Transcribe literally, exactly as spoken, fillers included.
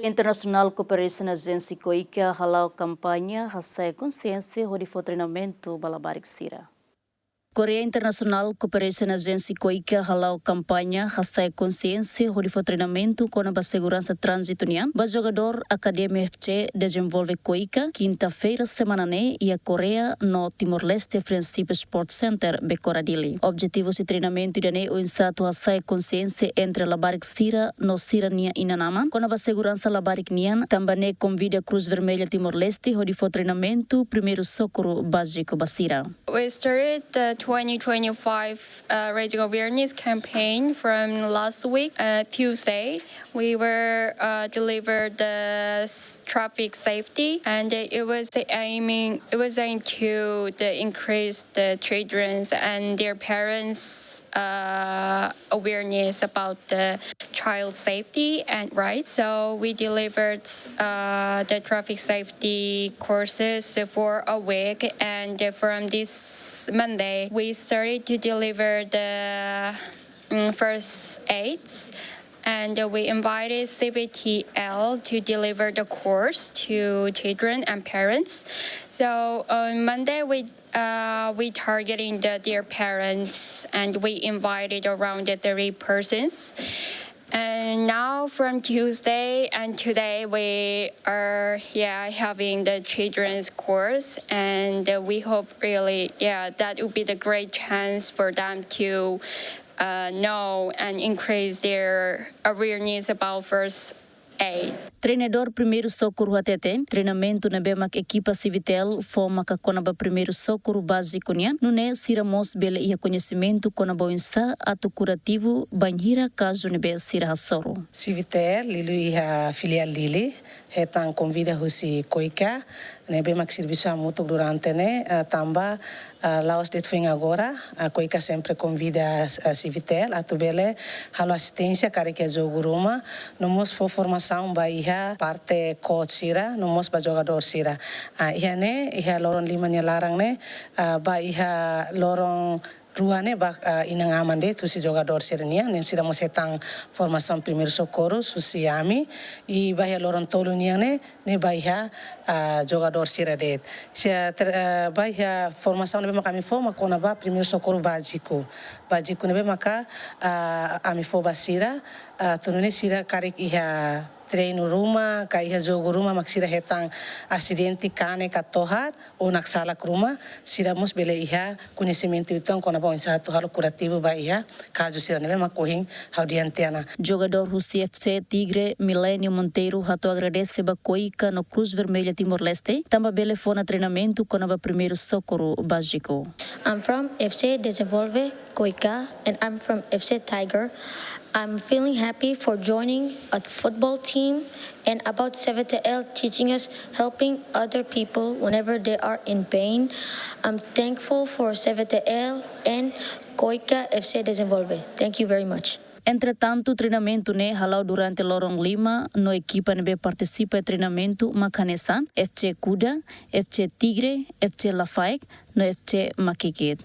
International Cooperation Agency, koika, hala'o kampaña hasa'e konsiénsia hodi fó treinamentu ba labarik sira. Korea International Cooperation Agency, koika, hala'o kampaña hasa'e konsiénsia hodi fó treinamentu kona-ba seguransa tránzitu nian ba jogadór Akademia F C Dezenvolve, koika, kinta-feira semana ne'e iha Korea no Timor-Leste Friendship Sports Center, Bekora, Dili. Objetivu husi treinamentu ida-ne'e oinsá atu hasa'e konsiénsia entre labarik sira no sira-nia inan-aman kona-ba seguransa labarik nian, tanba ne'e konvida Cruz Vermelha Timor-Leste hodi fó treinamentu primeiru sokorru báziku ba sira. We started the twenty twenty-five, uh, raising awareness campaign from last week, uh, Tuesday. We were, uh, delivered the s-, traffic safety, and it, it was aiming, it was aimed to the increase the children's and their parents', uh, awareness about the child safety and rights. So we delivered, uh, the traffic safety courses for a week, and from this Monday, we started to deliver the, mm, first aids. And we invited C V T L to deliver the course to children and parents. So on Monday, we, uh, we targeting the, their parents, and we invited around the thirty persons. And now from Tuesday and today, we are, yeah, having the children's course, and, uh, we hope really, yeah, that would be the great chance for them to, uh, know and increase their awareness about first aid. Treinadór primeiru sokorru hateten, treinamentu ne'ebé mak ekipa C V T L fó maka kona-ba primeiru sokorru báziku nian, nune'e sira mós bele iha koñesimentu kona-ba oinsá atu kurativu bainhira kazu ne'ebé sira hasoru. C V T L liuliu iha filiál Dili hetan konvida husi koika, ne'ebé mak servisu hamutuk durante ne'e, ah, tanba, ah, la'ós de'it foin agora, ah, koika sempre konvida, ah, C V T L atu bele halo asisténsia karik iha jogu ruma, no mós fó formasaun ba iha parte coach sira, no mós ba jogadór sira. Ah, iha ne'e, iha loron lima nia laran ne'e, ah, ba iha loron rua ne'e ba, ah, inan-aman de'it husi jogadór sira-nian, ne'e sira mós hetan formasaun primeiru sokorru husi ami, i ba iha loron tolu nian ne'e, ne'e ba iha, ah, jogadór sira de'it. Sira ter-, ah, ba iha formasaun ne'ebé maka ami fó mak kona-ba primeiru sokorru báziku. Báziku ne'ebé maka, ah, ami fó ba sira, ah, atu nune'e sira karik iha treinu ruma, ka iha jogu ruma, mak sira hetan asidente kanek ka tohar, ou naksalak ruma, sira mós bele iha koñesimentu uitoan kona-ba oinsá atu halo kurativu ba iha kazu sira ne'ebé mak ohin ha'u dehan tiha ona. Jogadór husi F C Tigre, Milênio Monteiro, hato'o agradese ba koika no Cruz Vermelha Timor-Leste, tanba bele fó ona treinamentu kona-ba primeiru sokorru báziku. I'm from F C Dezenvolve, koika, and I'm from F C Tiger. I'm feeling happy for joining a football team and about C V T L teaching us helping other people whenever they are in pain. I'm thankful for C V T L and Koika F C Dezenvolve. Thank you very much. Entretantu, treinamentu ne'e hala'o durante loron lima, no ekipa ne'ebé partisipa iha treinamentu mak hanesan F C Kuda, F C Tigre, F C Lafaek, no F C Makikit.